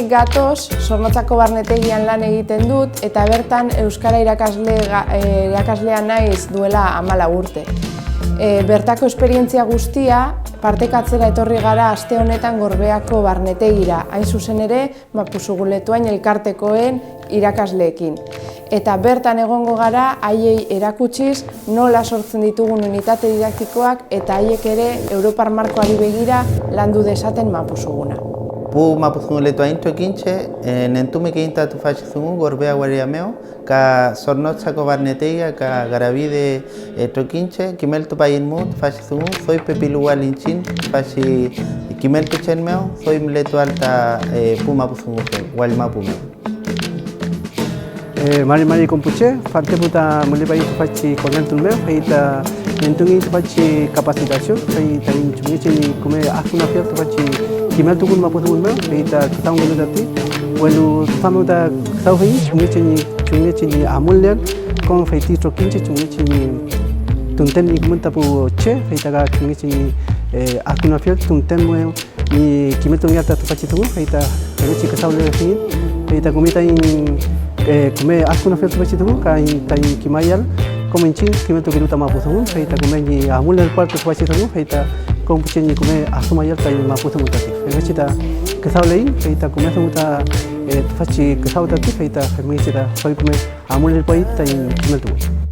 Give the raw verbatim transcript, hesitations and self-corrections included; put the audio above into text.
Gatoz, Zornotzako barnetegian lan egiten dut, eta bertan euskara irakasle, ga- eh, irakaslea naiz duela hamalau urte. Eh, bertako esperientzia guztia partekatzera etorri gara aste honetan Gorbeako barnetegira, hain zuzen ere Mapuzunguletuain elkartekoen irakasleekin. Eta bertan egongo gara haiei erakutsiz nola sortzen ditugun unitate didaktikoak eta haiek ere Europar markoari begira landu dezaten mapuzunguna. Pu mapuzunguletuaiñ trokiñche, eh, nentumekeiñ ta tüfachi dungu Gorbea waria mew, ka Zornotzako barnetegia, ka Garavide, eh, trokiñche, kimeltupayiñmu tüfachi dungu, doy pepiluwal iñchiñ tüfachi kimeltuchen mew, doy mületual ta, eh, pu mapuzungu wallmapu mew. Eh, mari mari kom pu che, fantepu ta mülepay tüfachi koneltun mew, fey ta nentungey tüfachi capacitación, fey taiñ chumngechi ñi küme adkünuafiel tüfachi kimeltukun mapudungun mew, fey ta küdawngelu tati, welu tüfa mew ta küdawfey chumngechi ñi, chumngechi ñi amulnieael kom feyti trokiñche chumngechi ñi tunten ñi kimün ta pu che, fey ta ka chumngechi ñi, eh, adkünuafiel tunten mew ñi kimeltungeael ta tüfachi dungu, fey ta femngechi küdawlefiyiñ, fey ta kumi taiñ, eh, küme adkünuafiel tüfachi dungu ka taiñ kimayael kom iñchiñ kimeltukelu ta mapu dungu, fey ta küme ñi amulelpuael ta tüfachi dungu, fey ta kom pu che ñi küme adümayael taiñ mapu dungu tati. Femngechi ta küdawleiñ, fey ta küme dungu ta, eh, tüfachi küdaw tati, fey ta femngechi ta doy küme amulelpuaiñ taiñ kimeltuwe.